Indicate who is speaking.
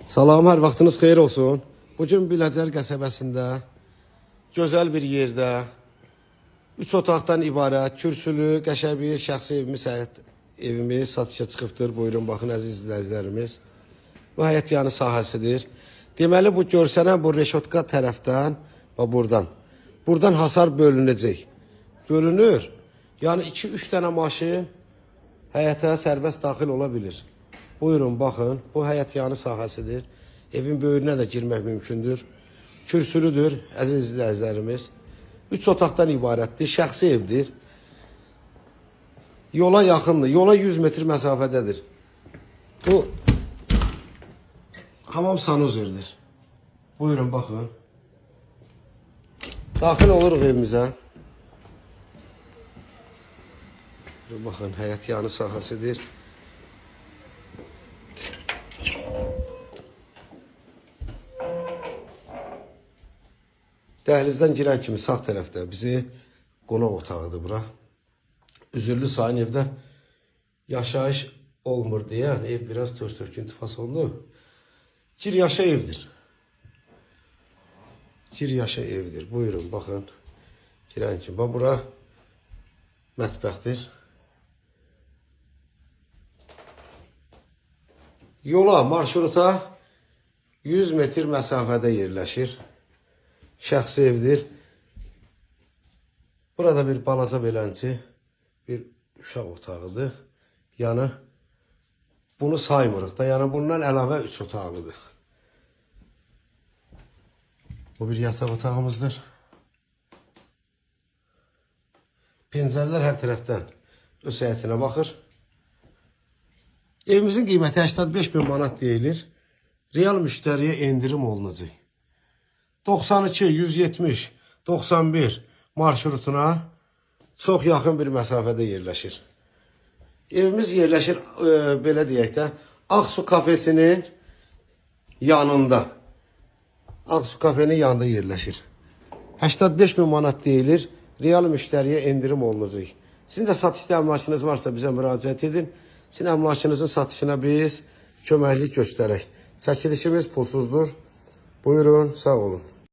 Speaker 1: Salam, hər vaxtınız xeyir olsun. Bugün Biləcər qəsəbəsində gözəl bir yerdə 3 otaqdan ibarət kürsülü, qəşəng bir şəxsi evimiz, həyət evimiz satışa çıxıbdır. Buyurun, baxın əziz izləyicilərimiz. Bu həyət yanı sahəsidir. Deməli bu görsənən bu reşotka tərəfdən və buradan. Buradan hasar bölünəcək. Bölünür. Yəni 2-3 dənə maşın həyətə sərbəst daxil ola bilir. Buyurun, baxın. Bu həyət yanı sahəsidir. Evin böyrünə də girmək mümkündür. Kürsülüdür, əziz izləyicilərimiz. 3 otaqdan ibarətdir, şəxsi evdir. Yola yaxındır, yola 100 metr məsafədədir. Bu hamam sanuzerdir. Buyurun, baxın. Daxil oluruq evimizə. Baxın, həyət yanı sahəsidir. Dəhlizdən girən kimi sağ tərəfdə bizi qonaq otağıdır bura. Üzürlü sayın evdə yaşayış olmur deyə ev biraz tör-töküntü fasonlu. Gir yaşa evdir. Gir yaşa evdir. Buyurun baxın. Girən kimi. Bax bura mətbəxdir. Yola, marşruta 100 metr məsafədə yerləşir. Şəxsi evdir. Burada bir balaca belənçi bir uşaq otağıdır. Yəni bunu saymırıq da. Yəni bundan əlavə 3 otaqlıdır. Bu bir yataq otağımızdır. Pəncərələr hər tərəfdən öz həyətinə baxır. Evimizin qiyməti 85 min manat deyilir. Real müştəriyə endirim olunacaq. 92, 170, 91 marşrutuna çox yaxın bir məsafədə yerləşir. Evimiz yerləşir, belə deyək də, Ağsu kafesinin yanında. Ağsu kafenin yanında yerləşir. 85 min manat deyilir. Real müştəriyə endirim olunacaq. Sizin də satışda əmlakınız varsa bizə müraciət edin. Sizin əmlakınızın satışına biz köməklik göstərək. Çəkilişimiz pulsuzdur. Buyurun, sağ olun.